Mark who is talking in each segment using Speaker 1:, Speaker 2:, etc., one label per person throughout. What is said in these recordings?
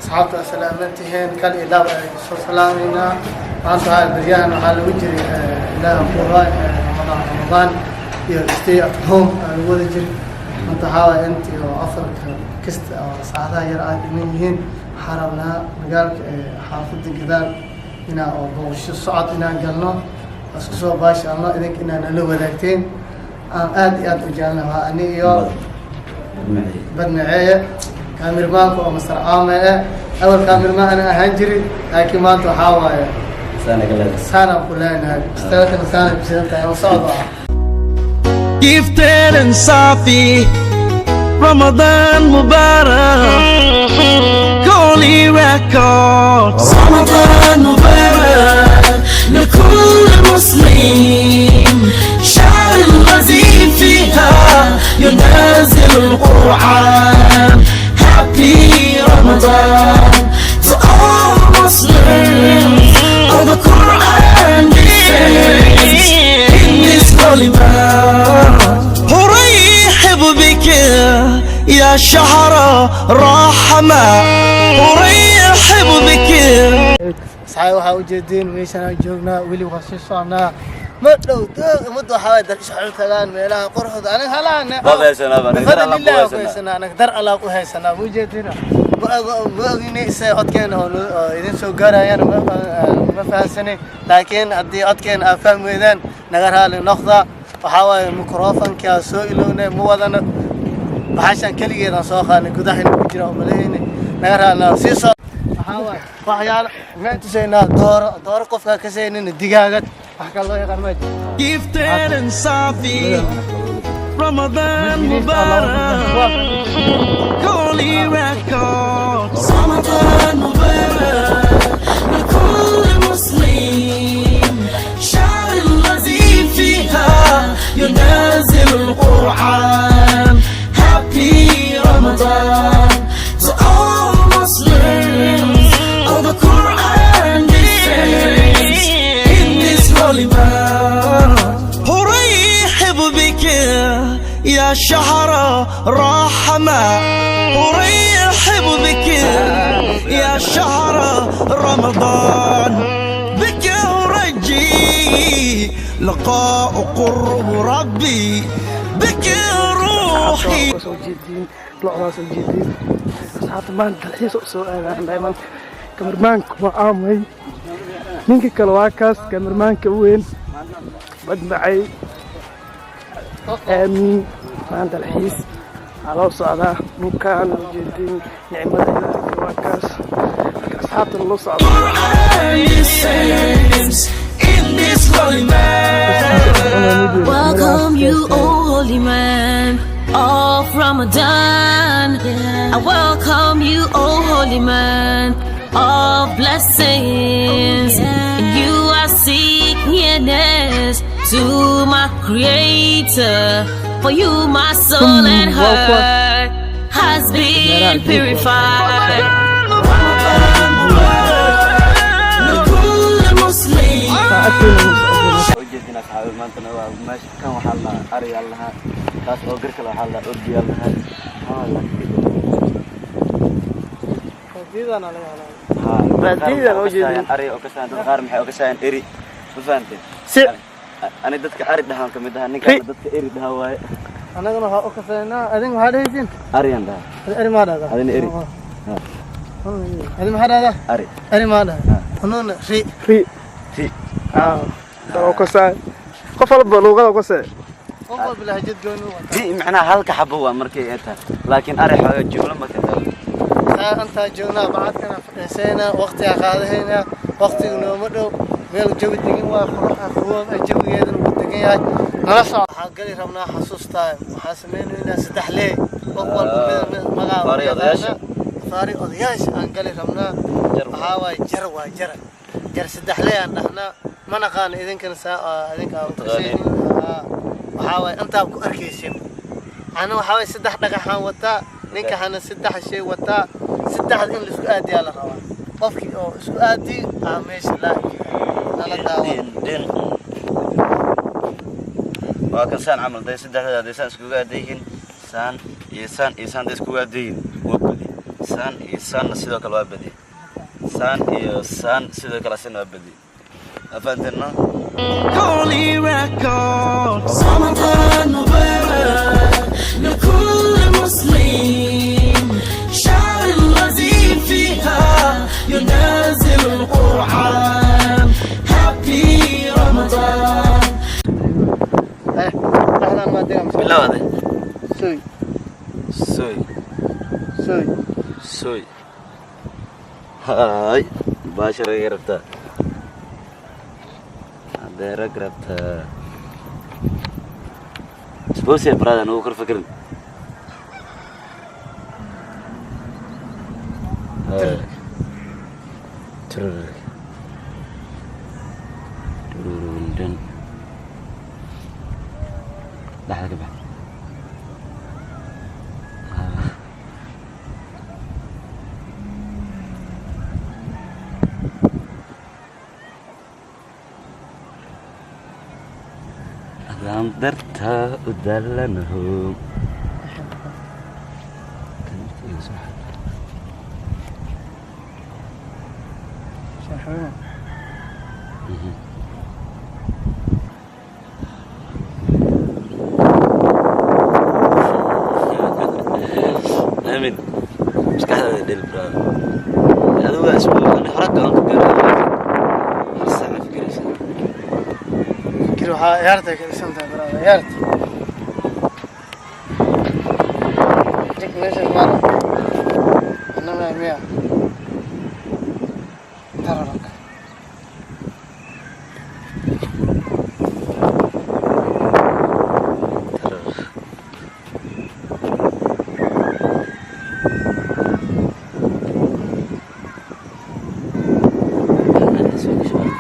Speaker 1: Asxaabta, salaamantihiin, kal iyo laab ay soo salaamaynaa. Maanta waxaa beryahan waxaa lagu jiray ilaaha kuraa Ramadaan, Ramadaan iyo stay at home aa lagu wada jiray. Maanta waxaa waaya intii oo afarka kasta oo saacadaha yar ay dhiman yihiin, waxaa rabnaa magaalka xaafadda gadaal inaa oo booqasho socod inaan galno, isku soo baashaalno, idinka inaa nala wadaagteen aan aad iyo aad u jecelna. Waa ani iyo Badmaceeye, cameramanka oo Masar Aame eh. Awal cameraman ana ahaan jirin, laakiin maanta waxaa waaye saanaan ku leenahay, istaagana saanay kusidan tahay oo socdo ah.
Speaker 2: Gifted and Safi, Ramadan Mubarak, Holy Records.
Speaker 3: رمضان مبارك لكل مسلم، شهر الذي فيها ينزل القرآن. Happy Ramadan to all Muslims of the Quran descends in this holy month.
Speaker 2: أرحب بك يا شهر رحمة، أرحب بك.
Speaker 1: Saxay, waxaa ujeediin meeshaan aan joognaa, weli waa sii socnaa. Ma dhow doog ummadda waxaa waay dalxiis waxay u tagaan meelaha quruxda. Aniga halaana bifadlillahi ku haysanaa, anaga dar Allah ku haysanaa. Ma ujeedina, ma ogini isay codkeena oo idin soo gaarayaan, ma fahansanin, laakiin haddii codkeena aad fahmi weydaan, naga raali noqda. Waxaa waaye microfonkaa soo ilownay, ma wadano baxashan keligeedaan soo qaadnay, gudaha ku jira umalahayni, naga raali noqda. Sii soo waxaa waaye waxyaalo maxaan tusaynaa? Dooro, dooro qofkaa ka saynina, digaagad, wax kale loo yaqaan ma jiro.
Speaker 2: Gifted and Safi, Ramadan Mubarak, Holy Records.
Speaker 3: رمضان مبارك لكل مسلم، شهر الذي فيها ينزل القرآن. Happy Ramadan to all Muslims of the Quran descends in this holy month.
Speaker 2: أرحب بك يا شهر رحمة، أرحب بك يا شهر رمضان، بك أرجي لقاء قرب ربي، بك روحي.
Speaker 4: Soo jeediin lo'daa, soo jeediin asxaabta. Maanta dalxiis u soo aadaan dhammaan. Cameramanka waa Aamay, ninka kale waa kaas, cameramanka u weyn Badmacay Aamiin. Maanta dalxiis waxaa loo socdaa dhulkaan ujeediin, nicmada Ilaahay waa kaas. Marka asxaabta loo socdo.
Speaker 3: Quran descends in this holy month.
Speaker 5: Welcome you, O holy man of Ramadan. I welcome you, O holy man of blessings. And you I seek nearness to my Creator. For you, my soul and heart has been purified.
Speaker 3: لكل مسلم.
Speaker 6: Ujeedin asxaabi, maantana waa meesha kan waxaa la dhahaa ariyaa lahaa, kaas oo garka waxaa la dhahaa orgiyaa lahaa. Haa, laakiin
Speaker 1: Baadiyadana laga helaa.
Speaker 6: Haa,
Speaker 4: Baadiyada
Speaker 6: qaar
Speaker 4: oo
Speaker 6: waxay
Speaker 4: jeedin.
Speaker 6: kasayaan ari oo kasayaan, dad qaar maxay oo kasayaan eri, ma fahanteen?
Speaker 4: Si
Speaker 6: Ani dadka ari dhahaan kamid ahaa, ninkaan dadka eri dhahaa waaye.
Speaker 1: Annagana waxaa u kasaynaa, adin waxaa dhehaysiin?
Speaker 6: Ariyan dhahaa.
Speaker 1: Eri maa dhahdaa?
Speaker 6: Adina eri.
Speaker 1: Adi maxaa dhahdaa?
Speaker 6: Ari.
Speaker 1: Eri maa dhahdaa? Hanuuna ri.
Speaker 4: Ri.
Speaker 6: Ri.
Speaker 4: Ah, oo kasay, qof walba luuqada kasay.
Speaker 1: Qof walba lahjad gooni u wataa.
Speaker 6: Ri macnaha halka xabo waa markay ay tahay, laakiin ari xoogaa jumlo markay tahay.
Speaker 1: Saa intaa joognaa, bacadkana fadhiisaynaa, waqtigaa qaadahaynaa, waqtigu nooma dhow. Meel jawi degan waa, quruxa quwoom ah, jawigeedana wuu degan yahay. Nala soco. Waxaa gali rabnaa xasuus time. Waxaa samaynaynaa saddex lee, qof walba mid magaca.
Speaker 6: Faari odayaasha.
Speaker 1: Faari odayaasha aan gali rabnaa.
Speaker 6: Jar.
Speaker 1: Waxaa waaye jar, waa jara jar, saddex lee aan dhahnaa. Ma naqaano idinkana saa idinka aa u
Speaker 6: Taqaaniin.
Speaker 1: kasaynin. Waxaa waaye intaa ku arkaysin, ana waxaa waaye saddex dhagaxaan wataa, ninka hana saddex shay wataa. Saddexda in laisku aadiyaa la rabaa. Qofkii oo isku aadi aa meesha laa nala daawa.
Speaker 6: Dhin dhin waa kan saan camal day, saddexda hadday saan iskugu aadan yihiin, saan iyo saan iyo saan day iskugu aadan yihiin, waa badi. Saan iyo saanna sidoo kale waa badiyey. Saan iyo saan sidoo kale asina waa badiyey. Ma fahanteen, no?
Speaker 2: Holy Records.
Speaker 3: رمضان مبارك لكل مسلم، شعر الذي فيها ينزل القرآن. Happy Ramadan.
Speaker 1: Eh, dhexdaan maa digaa mise?
Speaker 6: Bilaw ade.
Speaker 1: Soy.
Speaker 6: Soy.
Speaker 1: Soy.
Speaker 6: Soy. Hay, baasha rag rabtaa, haddee rag rabtaa. Isboosiya, brother, nugu kor fikirin. Hay. Tururuk. Tururundun. Dhexda ka bax. Adaan dartaa u daalanaho. Kan iga soo xad.
Speaker 1: Saaxiibada.
Speaker 6: Aamin, maskaxdaada dhel, brother. Adigu waa isku ani hore go'aan ka gaaray, hal saac ma fikiraysa.
Speaker 1: Fikir waxaa ciyaarta ka dhisan tahay, brother, ciyaarta. Jik meesha maara. Annaga miya. Tararaka.
Speaker 6: Soo gasho marka.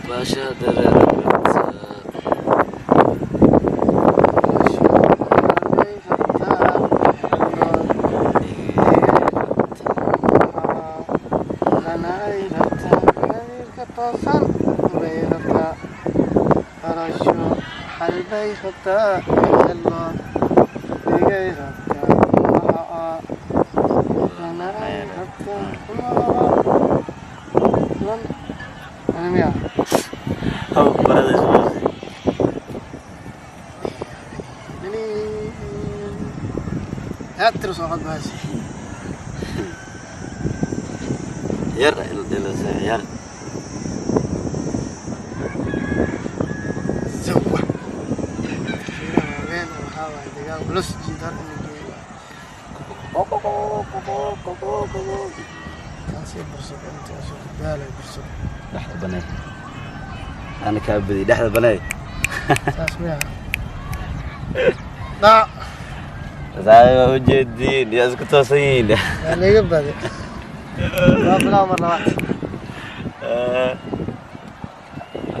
Speaker 6: Baasha dareer.
Speaker 1: Xalbay rabtaa xelo dhigay rabtaa maa lanay rabtaa maa lan miya.
Speaker 6: Haw, barada isboose.
Speaker 1: Yaa soo qad baas.
Speaker 6: Yar ila yar.
Speaker 1: Zawa fiiraha waaweyn waxaa waaye dagaal culus jiidar in la geeyo taasi bursad intaasoo daalay bursad.
Speaker 6: Dhexda banay, ana kaa badi, dhexda banay.
Speaker 1: Saas miya dhac.
Speaker 6: Saaxiib, waa ujeediin yaa isku toosan yihiin.
Speaker 1: Waa liiga badi, waa bilaw mar labaad.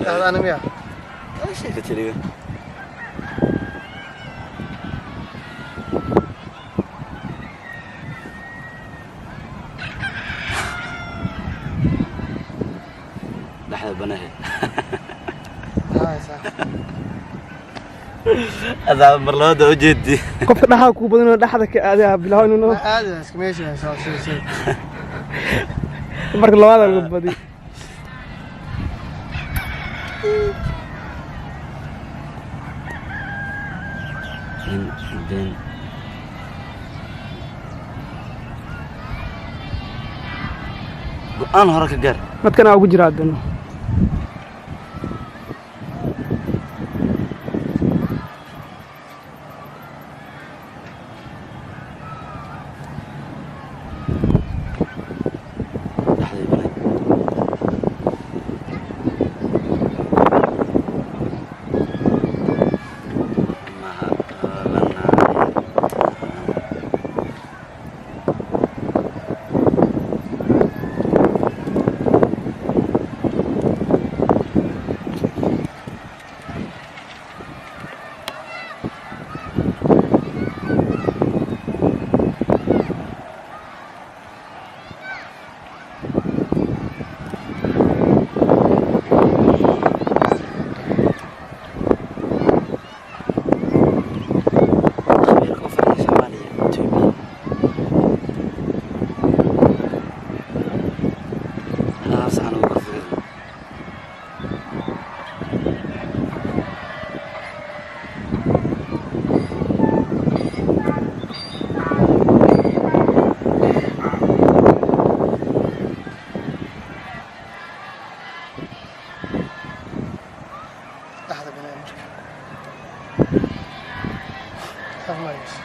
Speaker 1: Dhexda ana miya?
Speaker 6: Sheeka tiriga. Dhexda banahe.
Speaker 1: Maxaa haysaa?
Speaker 6: Adaa mar labaad waa ujeedi.
Speaker 4: Qofka dhaxaa kuu badan oo dhexda ka aaday aa bilaabo inuu
Speaker 1: Ma aadi iska meesha haysaa soo soo.
Speaker 4: Marka labaad lagu badi.
Speaker 6: In ben go-aan hore ka gaar.
Speaker 4: Madkan aa ugu jira haddana.
Speaker 6: Dhexda banay. Maha lanay.
Speaker 1: Dhexda banaan marka. Fahmayso.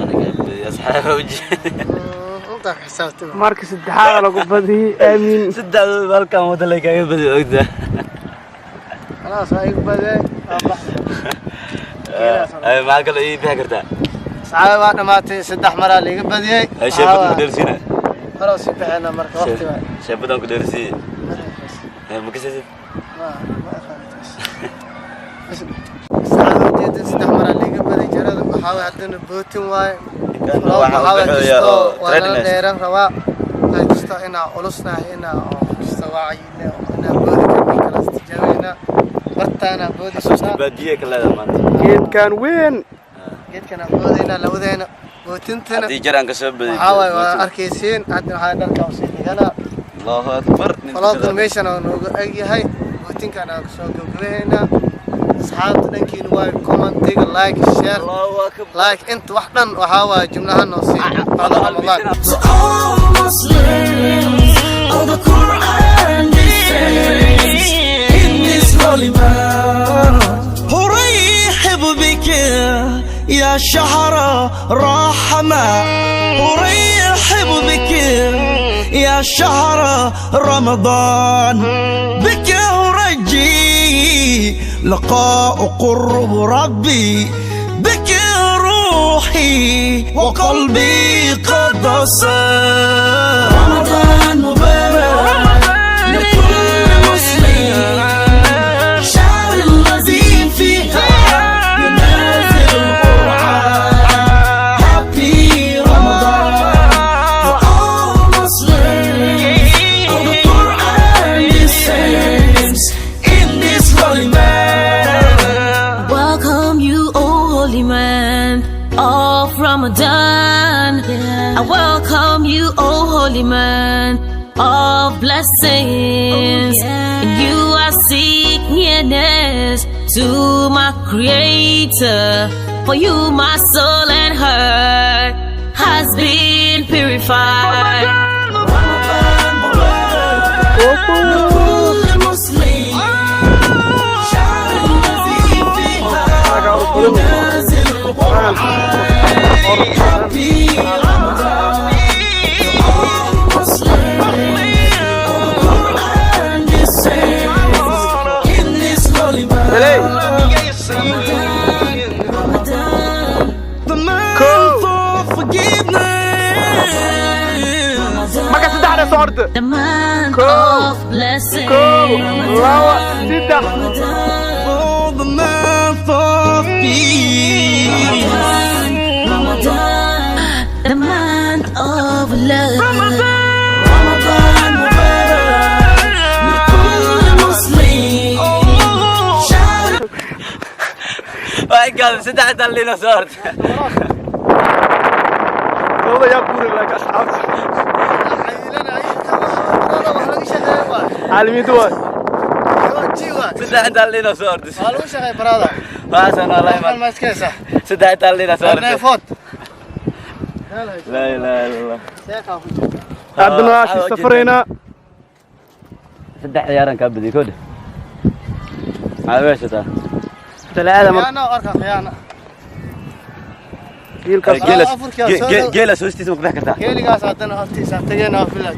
Speaker 6: Aniga asxaaba uji.
Speaker 1: Intaa ku xisaabtama.
Speaker 4: Marka saddexaad lagu badiyey, Aamin.
Speaker 6: Saddexdooda halkan wada lay kaaga badiyo, ogda.
Speaker 1: Khalaas, waa igu badee, waa baxday.
Speaker 6: Ay, maxaa kale ii bixi kartaa?
Speaker 1: Asxaabi, waa dhamaatay. Saddex maraa liiga badiyey.
Speaker 6: Ay, sheebad ku dheelsiina.
Speaker 1: Hore sii baxeena marka waqti waay.
Speaker 6: Sheebadaan ku dheelsiiye. Ma kasaysid?
Speaker 1: Ma aqaantaas. Asxaabi, ujeedin saddex maraa liiga baday jarada. Waxaa waay haddana bootin waaye.
Speaker 6: Waxaa u bixinayaa
Speaker 1: kastoo
Speaker 6: oo
Speaker 1: waa nala
Speaker 6: treadmill.
Speaker 1: Dheeran rabaa. Waxay kastoo inaa culusnahay, inaa oo kasta waacayne oo inaa boodi karnin kalaas tijaabeynaa. Bartaanaa boodi
Speaker 6: Xasuusta
Speaker 1: karnaa.
Speaker 6: Baadiye ka leedahay maanta.
Speaker 4: Geedkan weyn.
Speaker 1: Geedkan aan boodaynaa labadeena bootintana.
Speaker 6: Haddii jar aan kasoo badiyo.
Speaker 1: Waxaa waaye waa arkaysiin. Hadda waxaa dharka usii dhiganaa.
Speaker 6: Allahu akbar.
Speaker 1: Vlog-gan meeshan oo noogu eg yahay, bootinkan aan kusoo gabgabahaynaa. Asxaabta, dhankiina waaye comment-iga, like, share.
Speaker 6: Allahu akbar.
Speaker 1: Like inta wax dhan waxaa waaye jumlahan noo sii bacda Ramadaan.
Speaker 3: To all Muslims, all the Quran descends in this holy month. أرحب بك يا شهر رحمة، أرحب بك يا شهر رمضان، بك أرجي لقاء قرب ربي، بك روحي وقلبي قد صار. رمضان مبارك لكل مسلم، شهر الذي فيها ينزل القرآن. Happy Ramadan for all Muslims. All the Quran descends in this holy month.
Speaker 5: Welcome you, O holy month of Ramadan. I welcome you, O holy month of blessings. In you I seek nearness to my Creator. For you, my soul and heart has been purified.
Speaker 3: لكل مسلم، شهر الذي فيها ينزل القرآن. Happy Ramadan to all Muslims. All the Quran descends in this holy month.
Speaker 5: Ramadan,
Speaker 3: The month of forgiveness.
Speaker 4: Marka saddexda soo orda.
Speaker 5: The month
Speaker 4: Kow.
Speaker 5: Of blessings.
Speaker 4: Kow, laba, saddex.
Speaker 3: For the month of peace.
Speaker 5: Ramadan, the month of love.
Speaker 3: رمضان مبارك لكل مسلم، شهر
Speaker 6: Waxay gaadhay saddex dallina soo horta.
Speaker 4: Labada yaa buuri laakiin, asxaabta.
Speaker 1: Wax laga shaqeeyo waay.
Speaker 4: Caalamiinta waay.
Speaker 1: Ji waay.
Speaker 6: Saddex dallina soo horta.
Speaker 1: Waa lagu shaqeey, brother.
Speaker 6: Waxaasan wallahi
Speaker 1: ma iskaysa.
Speaker 6: Saddex dallina soo horta.
Speaker 1: Neefood.
Speaker 6: Laa ilaaha illa Allah.
Speaker 1: Seeqaa ku jirta.
Speaker 4: Haddana waa sii safraynaa.
Speaker 6: Saddex ciyaaran kaa badiyay koodhe. Maxaad u haysataa?
Speaker 4: Talaada marka.
Speaker 1: Khiyaano arka, khiyaano.
Speaker 4: Geelkaas.
Speaker 6: Geelas.
Speaker 1: Afurkiyaa soo
Speaker 6: Geelas hoostiisa ma ku bixi kartaa?
Speaker 1: Geeligaas haddana hortiisa tageen filay.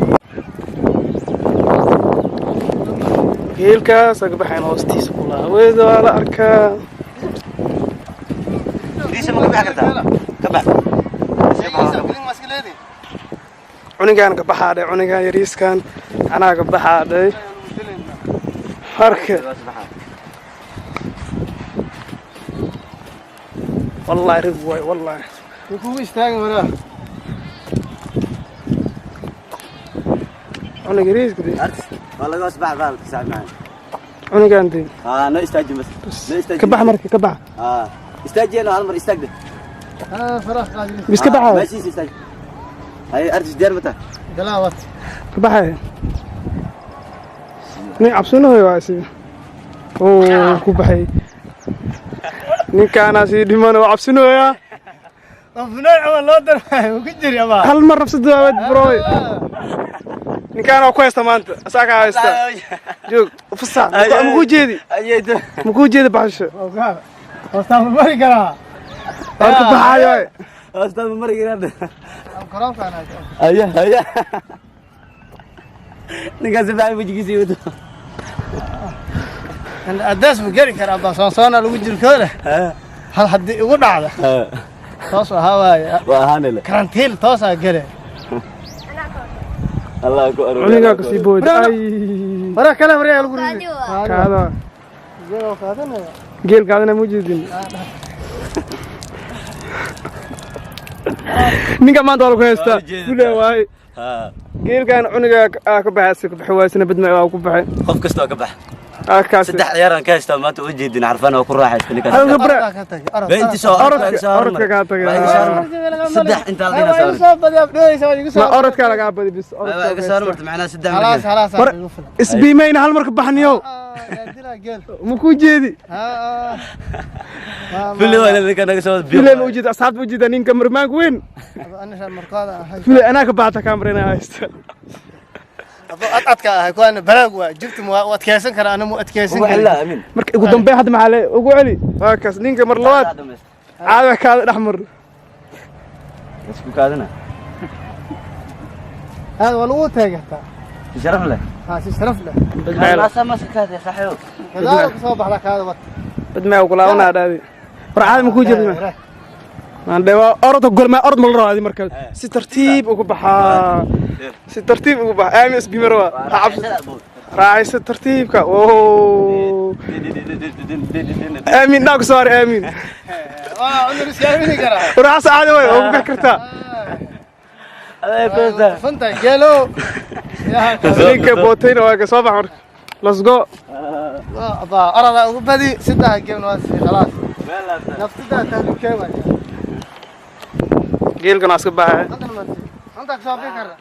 Speaker 4: Geelkaas aga baxayn hoostiisa kulaa hawada waa la arkaa.
Speaker 6: Biriisa ma ka bixi kartaa? Ka bax.
Speaker 4: Cunigaan ka baxaadhay, cunigaan yariiskan anaa ka baxaadhay marka. Wallahi rig waay, wallahi.
Speaker 1: Kugu istaagin waraa.
Speaker 4: Cunig yariiska dee.
Speaker 6: Waa laga hoos bax baalka saac.
Speaker 4: Cunigaan dee.
Speaker 6: Ah, no istaaji bas. No istaaji.
Speaker 4: Ka bax marka, ka bax.
Speaker 6: Ah, istaajiyana hal mar istaag de.
Speaker 1: Farax qaadin.
Speaker 4: Bis, ka baxaya.
Speaker 6: Meeshiisa istaaj. Hay, artis, diyaar ma tahay?
Speaker 1: Galaawat.
Speaker 4: Ka baxaya nin cabsanahoy waa isiga oo ku baxay. Ninkaanaa sii dhiman oo cabsanayaa.
Speaker 1: Qofnaa loo darmay ku jiri ama.
Speaker 4: Hal mar nafsada waad broy. Ninkaan waa ku haysta maanta, asaa kaa haysta. Joog, fasax. Makuu jeedi? Makuu jeedi baxasho?
Speaker 1: Hoostaan ma mari karaa?
Speaker 4: Horta baxaayo.
Speaker 6: Hoostaan ma mari karaa.
Speaker 1: Garoonkaan.
Speaker 6: Aya, aya. Ninkaas si fiican wejigiisa wato.
Speaker 1: Adaas ma geli karaa baa soonsoona lagu jirkooda. Hal haddii igu dhacda, toos waxaa waaye
Speaker 6: Waa ahaanile.
Speaker 1: Karantiil toosaa gele.
Speaker 6: Allah ku aruuriyo.
Speaker 4: Cunigaa kasii bood ay.
Speaker 1: Waraa kale, waryaa lagu ridi.
Speaker 4: Kaada.
Speaker 1: Iyagoo qaadanaya.
Speaker 4: Geel kaadana ma jeedin. Ninka maanta waa lagu haystaa.
Speaker 6: Waa ujeedaa.
Speaker 4: Fule waaye. Geelkan cuniga aa ka baxay, asi ka baxay waasina badma waa ku baxay.
Speaker 6: Qof kasta oo ka bax.
Speaker 4: Aa kaasi.
Speaker 6: Saddex ciyaar aan ka haystaa maanta, u jeedin Carfaan oo ku raaxaysta ninkaas.
Speaker 4: Halka bara.
Speaker 1: Orodkaa ka tagay, orod.
Speaker 6: Beentii soo
Speaker 4: Orodka, orodka kaa tagay.
Speaker 6: Saddex intaa la
Speaker 1: Waa igu soo badiyaa, dhooyaysa, waa igu soo.
Speaker 4: Ma orodka lagaa badi bis orodka.
Speaker 6: Iga soo marta macnaa saddex.
Speaker 1: Halaas, halaas
Speaker 4: War-
Speaker 1: igu filan.
Speaker 4: Isbiimayna hal marka baxniyo.
Speaker 1: Ah, dilaa geel.
Speaker 4: Ma kuu jeedi?
Speaker 1: Ah, ah.
Speaker 6: Fili waa ninka naga soo biyo.
Speaker 4: Fule ma ujeeda? Asxaabta ujeeda ninka marmaanka weyn.
Speaker 1: Ana markaada ahay.
Speaker 4: Fule anaa ka baxta, kamarina haysta.
Speaker 1: Ad adka ahay kuwaana balaag waa jigta ma u adkeysan karaa, ana mu adkeysan
Speaker 6: Ugu
Speaker 1: karin.
Speaker 6: xilla aamin.
Speaker 4: Marka ugu dambeyn hadda maxaa le ugu celi? Waa kaas ninka mar labaad caada kaada dhex mar.
Speaker 6: Isku kaadina.
Speaker 1: Hada waa lagu taageertaa.
Speaker 6: Si sharaf leh.
Speaker 1: Ha, si sharaf leh.
Speaker 6: Asa ma kaadi saaxiib.
Speaker 1: Gadaal ku soo baxda kaada wad.
Speaker 4: Badmaa ku laabanaa dhaadi. War caada ma kuu jeedi? Maan dhe waa orodka gol, ma orod ma la rabaa adi. Marka si tartiib ugu baxaa, si tartiib ugu baxa. Aamin isbima rabaa, ha cabsi, raacaysa tartiibka. Oo aamin dhaa ku soo haray aamin.
Speaker 1: Waa cunur iskaamini karaa.
Speaker 4: War waxaas caadi waay, waa ku bixi kartaa.
Speaker 1: Fanta geelo.
Speaker 4: Ninka bootayna waa ka soo bax. Marka let's go.
Speaker 1: Abaa orada ugu badi, saddex game waa si khalaas. Naftada tahlukee waay.
Speaker 4: Geelkan waa iska baxaya.
Speaker 1: Anta ka soo bixi karaa.